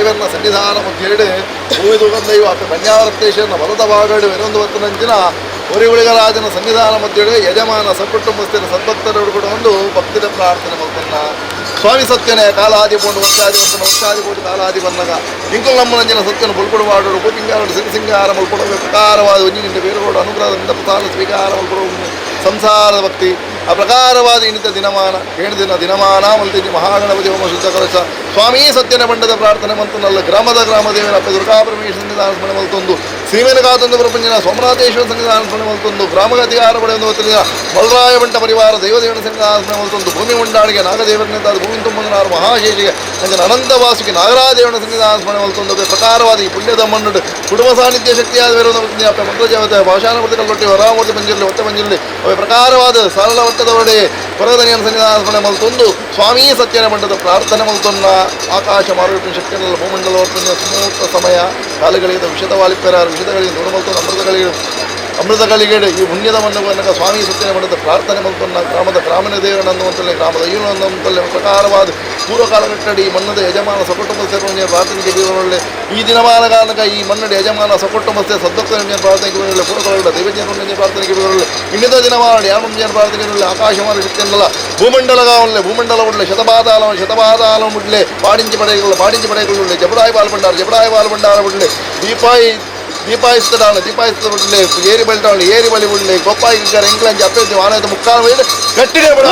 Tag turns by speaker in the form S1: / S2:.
S1: ದೇವರನ ಸನ್ನಿಧಾನ ಮಧ್ಯೆಡು ಭೂಮಿ ತುಗಂದೈವ ಅಪ್ಪೆ ಬನ್ಯಾವರತ್ತೇಶ್ವರನ ಬಲದ ಭಾಗಡು ವೆರೊಂದು ಬತ್ತನಂಚಿನ ಒರಿಗುಳಿಗರಾಜನ ಸನ್ನಿಧಾನ ಮಧ್ಯೆಡು ಯಜಮಾನ ಸಕುಟುಂಬಸ್ಥರ ಸದ್ಭಕ್ತರವರು ಕೂಡ ಒಂದು ಭಕ್ತಿದ ಪ್ರಾರ್ಥನೆ ಮಲ್ತನ್ನ ಸ್ವಾಮಿ ಸತ್ಯನೇ ಕಾಲಾದಿ ಪೋಂಡು ವರ್ಷಾದಿ ವರ್ತನ ವರ್ಷಾದಿ ಪೋಂಡು ಕಾಲಾದಿ ಬಂದಾಗ ಇಂಕುಲ್ ನಮ್ಮನಂಜಿನ ಸತ್ಯನ ಬುಲ್ಪುಡು ಮಾಡೋಡು ಕೂಪಿಂಗಾರಡು ಸಿರಿಸಿಂಗಾರ ಮಲ್ಪಡು ಪ್ರಕಾರವಾದ ಒಂಜಿಗಿಂತ ಬೇರುಗೋಡು ಅನುಗ್ರಹದಿಂದ ಪ್ರಸಾದ ಸ್ವೀಕಾರ ಮಲ್ಪಡು ಸಂಸಾರದ ಭಕ್ತಿ ಆ ಪ್ರಕಾರವಾದ ಇಣಿತ ದಿನಮಾನ ಏಳು ದಿನ ದಿನಮಾನ ಮಲ್ತಿಜಿ ಮಹಾಗಣಪತಿ ಹೋಮ ಶುದ್ಧ ಕಲಶ ಸ್ವಾಮಿ ಸತ್ಯನ ಬಂಡದ ಪ್ರಾರ್ಥನೆ ಮಂತನಲ್ಲ ಗ್ರಾಮದ ಗ್ರಾಮ ದೇವರ ಅಪ್ಪ ದುರ್ಗಾ ಪರಮೇಶ್ವರ ಸನ್ನಿಧಾನ ಸ್ಮರಣೆ ಮಲ್ತೊಂದು ಶ್ರೀಮೇನಕಾತೊಂದು ಪ್ರಪಂಚನ ಸೋಮನಾಥೇಶ್ವರ ಸನ್ನಿಧಾನ ಸ್ಮರಣೆ ಮಲ್ತೊಂದು ಗ್ರಾಮಗತಿಗಾರ ಪಡೆಯೊಂದು ಹೊತ್ತಿನ ಬಲರಾಯ ಬಂಟ ಪರಿವಾರ ದೈವದೇವನ ಸನ್ನಿಧಾನ ಸ್ಮರಣೆ ಮಲ್ತೊಂದು ಭೂಮಿ ಉಂಡಾಳಿಗೆ ನಾಗದೇವರನಿಂದ ಭೂಮಿ ತುಂಬುನಾರು ಮಹಾಶೇಷಿಗೆ ಅಂಜನ ಅನಂತ ವಾಸುಕಿ ನಾಗರಾದೇವನ ಸನ್ನಿಧಾನ ಸ್ಮರಣೆ ಮಲ್ತೊಂದು ಪ್ರಕಾರವಾದ ಈ ಪುಣ್ಯದ ಮಣ್ಣು ಕುಟುಂಬ ಸಾನ್ನಿಧ್ಯ ಶಕ್ತಿಯಾದ ಬೇರೆ ಅಪ್ಪ ಮಂತ್ರದೇವತೆ ಭಾಷಾನಮೂರ್ತಿ ಕಲ್ಲೊಟ್ಟಿ ವರಾಮೂರ್ತಿ ಮಂಜಿರಲಿ ಒತ್ತ ಮಂಜಿರಲಿ ಅವೇ ಪ್ರಕಾರವಾದ ಸರಳ ಒತ್ತದವಡೆ ಪರದನಿಯನ ಸನ್ನಿಧಾನ ಸ್ಮರಣೆ ಮಲ್ತೊಂದು ಸ್ವಾಮಿ ಸತ್ಯನ ಮಂಡದ ಪ್ರಾರ್ಥನೆ ಮಲ್ತೊನ್ನ ಆಕಾಶ ಮಾರುವಿನ ಶಕ್ತಿಯನ್ನೆಲ್ಲ ಭೂಮಂಡಲ ವರ್ತನೆ ಸುಮೂರ್ತ ಸಮಯ ಕಾಲುಗಳಿಗೆ ವಿಷದ ವಾಲಿಪೆರಾರು ವಿಷದಗಳಿಗೆ ನೂರು ಮಲ್ತೊಂದು ಅಮೃತಗಳಿಗೆ ಅಮೃತಗಳಿಗೆ ಈ ಪುಣ್ಯದ ಮಣ್ಣು ಸ್ವಾಮಿ ಸತ್ಯನ ಮಂಡದ ಪ್ರಾರ್ಥನೆ ಮಲ್ತೊನ್ನ ಗ್ರಾಮದ ಗ್ರಾಮೀಣ ದೇವರನ್ನಂತಲೇ ಗ್ರಾಮದ ಈನಂತಲೇ ಪ್ರಕಾರವಾದ ಪೂರ್ವಕಾಲಗಟ್ಟಡಿ ಈ ಮಣ್ಣದ ಯಜಮಾನ ಸಕುಟುಂಬ ಸೇರ್ಪಡೆ ಪ್ರಾರ್ಥನೆಗೆ ಬೀರೊಳ್ಳೆ ಈ ದಿನಮಾನ ಕಾಲಕ ಈ ಮನ್ನಡಿ ಯಜಮಾನ ಸಕುಟುಂಬ ಸದ್ಭಕ್ತರ ಪ್ರಾರ್ಥನೆಗೆ ಬೀರೊಳ್ಳೆ ಪೂರ್ವಕಾಲಗಳ ದೈವಜ್ಞ ಪ್ರಾರ್ಥನೆಗೆ ಬೀರೊಳ್ಳೆ ಇನ್ನಿತ ದಿನಮಾನ ಯಾಮಂಜನ ಪ್ರಾರ್ಥನೆ ಆಕಾಶಮಾನ ಶಕ್ತಿಯನ್ನಲ್ಲ ಭೂಮಂಡಲಗಾವಲ್ಲೆ ಭೂಮಂಡಲ ಉಡ್ಲೆ ಶತಪಾದಾಲ ಶತಪಾದಾಲ ಮುಡ್ಲೆ ಪಾಡಿಂಚಿ ಪಡೆಗಳು ಪಾಡಿಂಚಿ ಪಡೆಗಳುಳ್ಳೆ ಜಬಡಾಯಿ ಬಾಲ್ ಭಂಡಾರ ಜಬಡಾಯಿ ಬಾಲ್ ಭಂಡಾರ ಉಡ್ಲೆ ದೀಪಾಯಿ ದೀಪಾಯಿಸ್ತದಾಣ ದೀಪಾಯಿಸ್ತದ ಬಿಡ್ಲೆ ಏರಿ ಬಳಿಟಾಳು ಏರಿ ಬಳಿ ಬಿಡ್ಲೆ ಗೊಪ್ಪಾಯಿ ಇಂಗ್ಲಂಜಿ ಅಪ್ಪೆ ವಾನದ ಮುಕ್ಕಾಲು ಗಟ್ಟಿನೇ ಬಿಡ.